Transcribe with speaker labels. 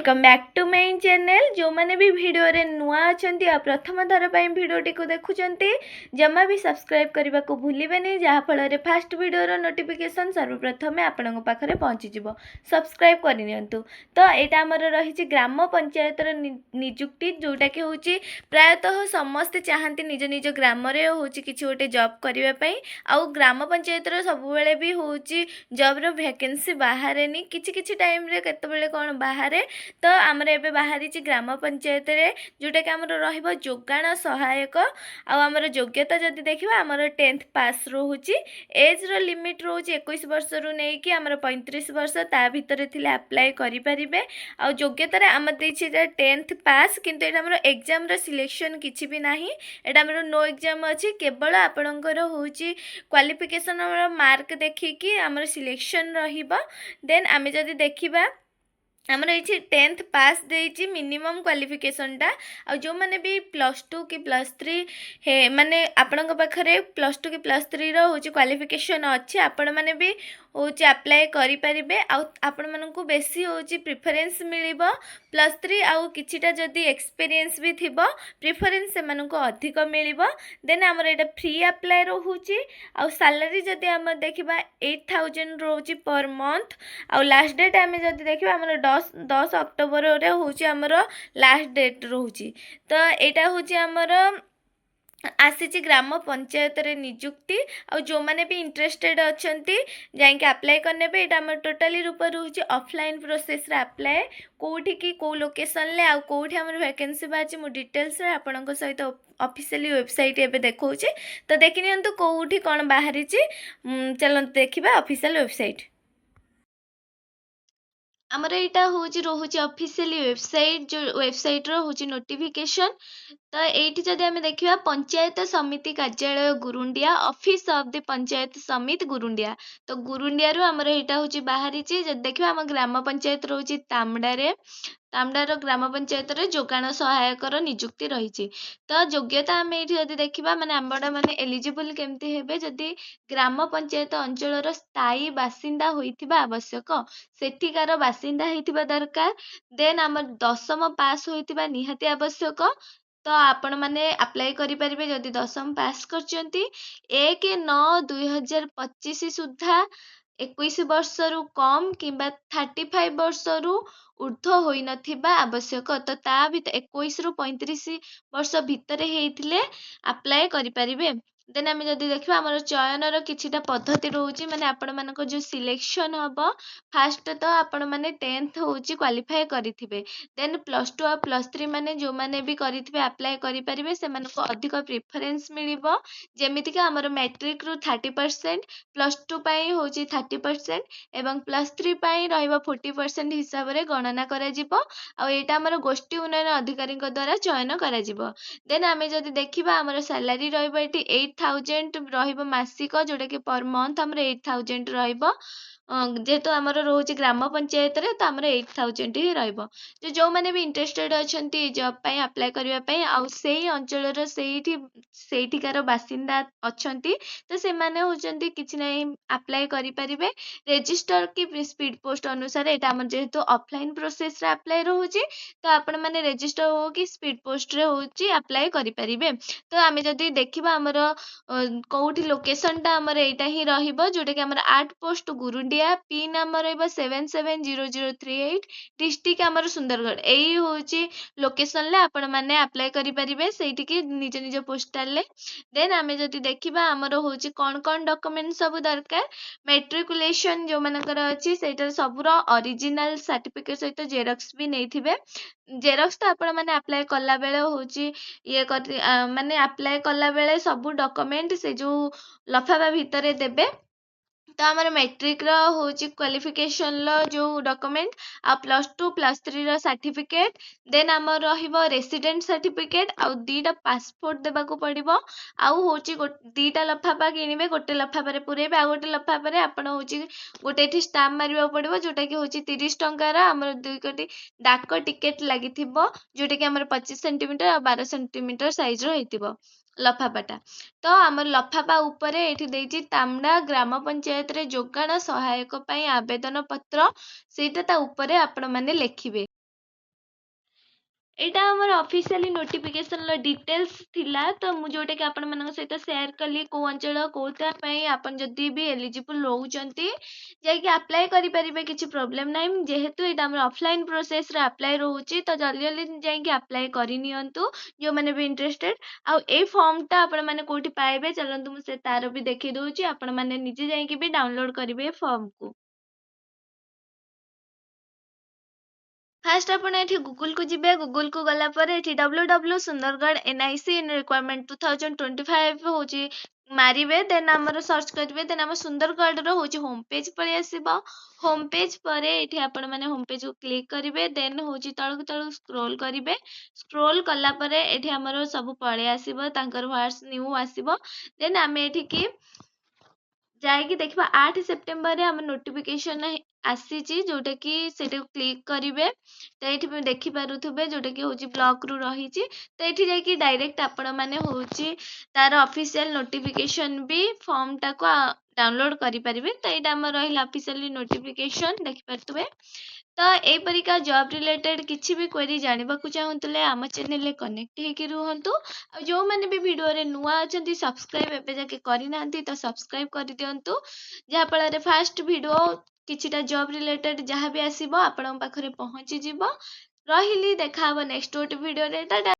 Speaker 1: Welcome back to my channel. ଯେଉଁମାନେ ବି ଭିଡ଼ିଓରେ ନୂଆ ଅଛନ୍ତି ଆଉ ପ୍ରଥମ ଥର ପାଇଁ ଭିଡ଼ିଓଟିକୁ ଦେଖୁଛନ୍ତି, ଜମା ବି ସବସ୍କ୍ରାଇବ୍ କରିବାକୁ ଭୁଲିବେନି, ଯାହାଫଳରେ ଫାଷ୍ଟ ଭିଡ଼ିଓର ନୋଟିଫିକେସନ୍ ସର୍ବପ୍ରଥମେ ଆପଣଙ୍କ ପାଖରେ ପହଞ୍ଚିଯିବ। ସବସ୍କ୍ରାଇବ୍ କରିନିଅନ୍ତୁ। ତ ଏଇଟା ଆମର ରହିଛି ଗ୍ରାମ ପଞ୍ଚାୟତର ନିଯୁକ୍ତି, ଯେଉଁଟାକି ହେଉଛି ପ୍ରାୟତଃ ସମସ୍ତେ ଚାହାନ୍ତି ନିଜ ନିଜ ଗ୍ରାମରେ ହେଉଛି କିଛି ଗୋଟେ ଜବ୍ କରିବା ପାଇଁ। ଆଉ ଗ୍ରାମ ପଞ୍ଚାୟତର ସବୁବେଳେ ବି ହେଉଛି ଜବ୍ର ଭ୍ୟାକେନ୍ସି ବାହାରେନି, କିଛି କିଛି ଟାଇମ୍ରେ କେତେବେଳେ କ'ଣ ବାହାରେ। ତ ଆମର ଏବେ ବାହାରିଛି ଗ୍ରାମ ପଞ୍ଚାୟତରେ, ଯେଉଁଟାକି ଆମର ରହିବ ଯୋଗାଣ ସହାୟକ। ଆଉ ଆମର ଯୋଗ୍ୟତା ଯଦି ଦେଖିବା, ଆମର 10th pass ରହୁଛି। ଏଜ୍ର ଲିମିଟ୍ ରହୁଛି 21 ବର୍ଷରୁ ନେଇକି ଆମର 35 ବର୍ଷ, ତା ଭିତରେ ଥିଲେ ଆପ୍ଲାଏ କରିପାରିବେ। ଆଉ ଯୋଗ୍ୟତାରେ ଆମର ଦେଇଛି ଏଇଟା 10th pass, କିନ୍ତୁ ଏଇଟା ଆମର ଏକ୍ଜାମ୍ର ସିଲେକ୍ସନ୍ କିଛି ବି ନାହିଁ। ଏଇଟା ଆମର ନୋ ଏକ୍ଜାମ୍ ଅଛି। କେବଳ ଆପଣଙ୍କର ହେଉଛି କ୍ୱାଲିଫିକେସନ୍ର ମାର୍କ ଦେଖିକି ଆମର ସିଲେକ୍ସନ୍ ରହିବ। ଦେନ୍ ଆମେ ଯଦି ଦେଖିବା, ଆମର ଏଇଠି 10th pass ଦେଇଛି ମିନିମମ୍ କ୍ୱାଲିଫିକେସନ୍ଟା। ଆଉ ଯେଉଁମାନେ ବି +2 କି +3 ହେ, ମାନେ ଆପଣଙ୍କ ପାଖରେ +2 କି +3ର ହେଉଛି କ୍ୱାଲିଫିକେସନ୍ ଅଛି, ଆପଣମାନେ ବି ହେଉଛି ଆପ୍ଲାଏ କରିପାରିବେ। ଆଉ ଆପଣମାନଙ୍କୁ ବେଶୀ ହେଉଛି ପ୍ରିଫରେନ୍ସ ମିଳିବ। +3 ଆଉ କିଛିଟା ଯଦି ଏକ୍ସପିରିଏନ୍ସ ବି ଥିବ, ପ୍ରିଫରେନ୍ସ ସେମାନଙ୍କୁ ଅଧିକ ମିଳିବ। ଦେନ୍ ଆମର ଏଇଟା ଫ୍ରି ଆପ୍ଲାଏ ରହୁଛି। ଆଉ ସାଲାରୀ ଯଦି ଆମେ ଦେଖିବା, 8000 ରହୁଛି ପର୍ ମନ୍ଥ। ଆଉ ଲାଷ୍ଟ ଡେଟ୍ ଆମେ ଯଦି ଦେଖିବା, ଆମର 10 ଅକ୍ଟୋବରରେ ହେଉଛି ଆମର ଲାଷ୍ଟ ଡେଟ୍ ରହୁଛି। ତ ଏଇଟା ହେଉଛି ଆମର ଆସିଛି ଗ୍ରାମ ପଞ୍ଚାୟତରେ ନିଯୁକ୍ତି। ଆଉ ଯେଉଁମାନେ ବି ଇଣ୍ଟରେଷ୍ଟେଡ଼ ଅଛନ୍ତି, ଯାଇକି ଆପ୍ଲାଏ କରିନେବେ। ଏଇଟା ଆମର ଟୋଟାଲି ରୂପ ରହୁଛି ଅଫଲାଇନ୍ ପ୍ରୋସେସ୍ରେ ଆପ୍ଲାଏ। କେଉଁଠିକି, କେଉଁ ଲୋକେସନ୍ରେ ଆଉ କେଉଁଠି ଆମର ଭ୍ୟାକେନ୍ସି ବାହାରିଛି, ମୁଁ ଡିଟେଲ୍ସରେ ଆପଣଙ୍କ ସହିତ ଅଫିସିଆଲି ୱେବସାଇଟ୍ ଏବେ ଦେଖାଉଛି। ତ ଦେଖିନିଅନ୍ତୁ କେଉଁଠି କ'ଣ ବାହାରିଛି। ଚାଲନ୍ତୁ ଦେଖିବା ଅଫିସିଆଲ ୱେବସାଇଟ୍। ଆମର ଏଇଟା ହେଉଛି ରହୁଛି ଅଫିସିଆଲି ୱେବସାଇଟ୍, ଯେଉଁ ୱେବସାଇଟ୍ର ହେଉଛି ନୋଟିଫିକେସନ୍। ତ ଏଇଠି ଯଦି ଆମେ ଦେଖିବା, ପଞ୍ଚାୟତ ସମିତି କାର୍ଯ୍ୟାଳୟ Gurundia, office of the panchayat ସମିତି ଗୁରୁଣ୍ଡିଆ। ତ ଗୁରୁଣ୍ଡିଆରୁ ଆମର ଏଇଟା ହେଉଛି ବାହାରିଛି। ଯଦି ଦେଖିବା, ଆମ ଗ୍ରାମ ପଞ୍ଚାୟତ ରହୁଛି ତାମଡ଼ାରେ। ତାମଡ଼ାର ଗ୍ରାମ ପଞ୍ଚାୟତରେ ଯୋଗାଣ ସହାୟକର ନିଯୁକ୍ତି ରହିଛି। ତ ଯୋଗ୍ୟତା ଆମେ ଏଇଠି ଯଦି ଦେଖିବା, ମାନେ ଆପଣମାନେ ଏଲିଜିବଲ୍ କେମିତି ହେବେ? ଯଦି ଗ୍ରାମ ପଞ୍ଚାୟତ ଅଞ୍ଚଳର ସ୍ଥାୟୀ ବାସିନ୍ଦା ହୋଇଥିବା ଆବଶ୍ୟକ, ସେଠିକାର ବାସିନ୍ଦା ହେଇଥିବା ଦରକାର। ଦେନ୍ ଆମର 10ମ ପାସ୍ ହୋଇଥିବା ନିହାତି ଆବଶ୍ୟକ। ତ ଆପଣମାନେ ଆପ୍ଲାଏ କରିପାରିବେ ଯଦି 10ମ ପାସ୍ କରିଛନ୍ତି। 1/9/2025 ସୁଦ୍ଧା 21 ବର୍ଷରୁ କମ୍ କିମ୍ବା 35 ବର୍ଷରୁ ଉର୍ଦ୍ଧ୍ୱ ହୋଇନଥିବା ଆବଶ୍ୟକ। ତ ତା ଭିତରେ 21ରୁ 35 ବର୍ଷ ଭିତରେ ହେଇଥିଲେ ଆପ୍ଲାଏ କରିପାରିବେ। ଦେନ୍ ଆମେ ଯଦି ଦେଖିବା, ଆମର ଚୟନର କିଛିଟା ପଦ୍ଧତି ରହୁଛି, ମାନେ ଆପଣମାନଙ୍କ ଯେଉଁ ସିଲେକ୍ସନ୍ ହେବ। ଫାଷ୍ଟ ତ ଆପଣମାନେ 10th ହେଉଛି କ୍ୱାଲିଫାଏ କରିଥିବେ। ଦେନ୍ +2 ଆଉ +3 ମାନେ ଯେଉଁମାନେ ବି କରିଥିବେ, ଆପ୍ଲାଏ କରିପାରିବେ। ସେମାନଙ୍କୁ ଅଧିକ ପ୍ରିଫରେନ୍ସ ମିଳିବ। ଯେମିତିକି ଆମର ମ୍ୟାଟ୍ରିକରୁ 30%, +2 ପାଇଁ ହେଉଛି 30% ଏବଂ +3 ପାଇଁ ରହିବ 40% ହିସାବରେ ଗଣନା କରାଯିବ। ଆଉ ଏଇଟା ଆମର ଗୋଷ୍ଠୀ ଉନ୍ନୟନ ଅଧିକାରୀଙ୍କ ଦ୍ୱାରା ଚୟନ କରାଯିବ। ଦେନ୍ ଆମେ ଯଦି ଦେଖିବା, ଆମର ସାଲାରୀ ରହିବ ଏଠି 8000 ରହିବ ମାସିକ, ଯେଉଁଟାକି ପର୍ ମନ୍ଥ ଆମର 8000 ରହିବ। ଯେହେତୁ ଆମର ରହୁଛି ଗ୍ରାମ ପଞ୍ଚାୟତରେ, ତ ଆମର 8000 ହିଁ ରହିବ। ତ ଯେଉଁମାନେ ବି ଇଣ୍ଟରେଷ୍ଟେଡ଼ ଅଛନ୍ତି ଏ ଜବ୍ ପାଇଁ ଆପ୍ଲାଏ କରିବା ପାଇଁ ଆଉ ସେଇ ଅଞ୍ଚଳର ସେଇଠି ସେଇଠିକାର ବାସିନ୍ଦା ଅଛନ୍ତି, ତ ସେମାନେ ହେଉଛନ୍ତି କିଛି ନାହିଁ, ଆପ୍ଲାଏ କରିପାରିବେ। ରେଜିଷ୍ଟର କି ସ୍ପିଡ୍ ପୋଷ୍ଟ ଅନୁସାରେ, ଏଇଟା ଆମର ଯେହେତୁ ଅଫଲାଇନ୍ ପ୍ରୋସେସ୍ରେ ଆପ୍ଲାଏ ରହୁଛି, ତ ଆପଣମାନେ ରେଜିଷ୍ଟର ହଉ କି ସ୍ପିଡ୍ ପୋଷ୍ଟରେ ହେଉଛି ଆପ୍ଲାଏ କରିପାରିବେ। ତ ଆମେ ଯଦି ଦେଖିବା, ଆମର କେଉଁଠି ଲୋକେସନଟା, ଆମର ଏଇଟା ହିଁ ରହିବ, ଯେଉଁଟାକି ଆମର ଆଟ୍ ପୋଷ୍ଟ ଗୁରୁଣ୍ଡିଆ, ପିନ୍ ଆମର ରହିବ 770038, ଡିଷ୍ଟ୍ରିକ୍ଟ ଆମର ସୁନ୍ଦରଗଡ଼। ଏଇ ହେଉଛି ଲୋକେସନରେ ଆପଣମାନେ ଆପ୍ଲାଏ କରିପାରିବେ ସେଇଠିକି ନିଜ ନିଜ ପୋଷ୍ଟାଲରେ। ଦେନ୍ ଆମେ ଯଦି ଦେଖିବା, ଆମର ହେଉଛି କ'ଣ କ'ଣ ଡକୁମେଣ୍ଟ ସବୁ ଦରକାର। ମେଟ୍ରିକୁଲେସନ୍ ଯେଉଁମାନଙ୍କର ଅଛି, ସେଇଟାର ସବୁର ଅରିଜିନାଲ୍ ସାର୍ଟିଫିକେଟ୍ ସହିତ ଜେରକ୍ସ ବି ନେଇଥିବେ। ଜେରକ୍ସ ତ ଆପଣମାନେ ଆପ୍ଲାଏ କଲାବେଳେ ହେଉଛି ଇଏ କରି, ମାନେ ଆପ୍ଲାଏ କଲାବେଳେ ସବୁ ଡକୁମେଣ୍ଟ ସେ ଯେଉଁ ଲଫାଫା ଭିତରେ ଦେବେ। ତ ଆମର ମେଟ୍ରିକର ହେଉଛି କ୍ୱାଲିଫିକେସନର ଯେଉଁ ଡକୁମେଣ୍ଟ ଆଉ +2, +3ର ସାର୍ଟିଫିକେଟ୍। ଦେନ୍ ଆମର ରହିବ ରେସିଡେଣ୍ଟ ସାର୍ଟିଫିକେଟ୍ ଆଉ ଦୁଇଟା ପାସପୋର୍ଟ ଦେବାକୁ ପଡ଼ିବ। ଆଉ ହେଉଛି ଦୁଇଟା ଲଫାଫା କିଣିବେ, ଗୋଟେ ଲଫାଫାରେ ପୁରେଇବେ ଆଉ ଗୋଟେ ଲଫାଫାରେ ଆପଣ ହେଉଛି ଗୋଟେ ଏଠି ଷ୍ଟାମ୍ପ ମାରିବାକୁ ପଡ଼ିବ, ଯେଉଁଟାକି ହେଉଛି 30 ଟଙ୍କାର। ଆମର ଦୁଇ ଗୋଟି ଡାକ ଟିକେଟ୍ ଲାଗିଥିବ, ଯେଉଁଟାକି ଆମର 25 ସେଣ୍ଟିମିଟର ଆଉ 12 ସେଣ୍ଟିମିଟର ସାଇଜ୍ର ହେଇଥିବ ଲଫାଫାଟା। ତ ଆମର ଲଫାଫା ଉପରେ ଏଇଠି ଦେଇଛି ତାମଡ଼ା ଗ୍ରାମ ପଞ୍ଚାୟତରେ ଯୋଗାଣ ସହାୟକ ପାଇଁ ଆବେଦନ ପତ୍ର, ସେଇଟା ତା ଉପରେ ଆପଣମାନେ ଲେଖିବେ। ଏଇଟା ଆମର ଅଫିସିଆଲି ନୋଟିଫିକେସନର ଡିଟେଲ୍ସ ଥିଲା। ତ ମୁଁ ଯେଉଁଟାକି ଆପଣମାନଙ୍କ ସହିତ ସେୟାର କଲି, କେଉଁ ଅଞ୍ଚଳ କେଉଁଟା ପାଇଁ ଆପଣ ଯଦି ବି ଏଲିଜିବୁଲ୍ ରହୁଛନ୍ତି, ଯାଇକି ଆପ୍ଲାଏ କରିପାରିବେ, କିଛି ପ୍ରୋବ୍ଲେମ୍ ନାହିଁ। ଯେହେତୁ ଏଇଟା ଆମର ଅଫଲାଇନ୍ ପ୍ରୋସେସ୍ରେ ଆପ୍ଲାଏ ରହୁଛି, ତ ଜଲ୍ଦି ଜଲ୍ଦି ଯାଇକି ଆପ୍ଲାଏ କରିନିଅନ୍ତୁ ଯେଉଁମାନେ ବି ଇଣ୍ଟରେଷ୍ଟେଡ୍। ଆଉ ଏଇ ଫର୍ମଟା ଆପଣମାନେ କେଉଁଠି ପାଇବେ, ଚାଲନ୍ତୁ ମୁଁ ସେ ତାର ବି ଦେଖେଇ ଦେଉଛି। ଆପଣମାନେ ନିଜେ ଯାଇକି ବି ଡାଉନଲୋଡ଼୍ କରିବେ ଏ ଫର୍ମକୁ। ଫାର୍ଷ୍ଟ ଆପଣ ଏଠି ଗୁଗୁଲକୁ ଯିବେ। ଗୁଗୁଲକୁ ଗଲା ପରେ ଏଠି WW Sundargarh NIC in requirement 2025 ହେଉଛି ମାରିବେ, ଦେନ୍ ଆମର ସର୍ଚ୍ଚ କରିବେ। ଦେନ୍ ଆମ ସୁନ୍ଦରଗଡ଼ର ହେଉଛି ହୋମ୍ ପେଜ୍ ପଳେଇ ଆସିବ। ହୋମ୍ ପେଜ୍ ପରେ ଏଠି ଆପଣମାନେ ହୋମ୍ ପେଜ୍କୁ କ୍ଲିକ୍ କରିବେ, ଦେନ୍ ହେଉଛି ତଳକୁ ତଳକୁ ସ୍କ୍ରୋଲ୍ କରିବେ। ସ୍କ୍ରୋଲ୍ କଲା ପରେ ଏଠି ଆମର ସବୁ ପଳେଇ ଆସିବ, ତାଙ୍କର ହ୍ୱାଟ୍ସ ନ୍ୟୁ ଆସିବ। ଦେନ୍ ଆମେ ଏଠିକି ଯାଇକି ଦେଖିବା, 8 ସେପ୍ଟେମ୍ବରରେ ଆମ ନୋଟିଫିକେସନ୍ ଆସିଛି, ଯେଉଁଟାକି ସେଇଟାକୁ କ୍ଲିକ୍ କରିବେ। ତ ଏଇଠି ବି ଦେଖିପାରୁଥିବେ, ଯେଉଁଟାକି ହେଉଛି ବ୍ଲକରୁ ରହିଛି। ତ ଏଇଠି ଯାଇକି ଡାଇରେକ୍ଟ ଆପଣମାନେ ହେଉଛି ତାର ଅଫିସିଆଲ ନୋଟିଫିକେସନ୍ ବି ଫର୍ମଟାକୁ ଡାଉନଲୋଡ଼୍ କରିପାରିବେ। ତ ଏଇଟା ଆମର ରହିଲା ଅଫିସିଆଲି ନୋଟିଫିକେସନ୍, ଦେଖିପାରୁଥିବେ। ତ ଏଇପରିକା ଜବ୍ ରିଲେଟେଡ୍ କିଛି ବି କ୍ୱେରି ଜାଣିବାକୁ ଚାହୁଁଥିଲେ ଆମ ଚ୍ୟାନେଲରେ କନେକ୍ଟ ହେଇକି ରୁହନ୍ତୁ। ଆଉ ଯେଉଁମାନେ ବି ଭିଡ଼ିଓରେ ନୂଆ ଅଛନ୍ତି, ସବସ୍କ୍ରାଇବ୍ ଏବେ ଯାକେ କରିନାହାନ୍ତି, ତ ସବସ୍କ୍ରାଇବ୍ କରିଦିଅନ୍ତୁ, ଯାହାଫଳରେ ଫାଷ୍ଟ ଭିଡ଼ିଓ କିଛିଟା ଜବ୍ ରିଲେଟେଡ୍ ଯାହା ବି ଆସିବ ଆପଣଙ୍କ ପାଖରେ ପହଞ୍ଚିଯିବ। ରହିଲି, ଦେଖା ହେବ ନେକ୍ସଟ ଗୋଟେ ଭିଡ଼ିଓରେ। ଟାଟା।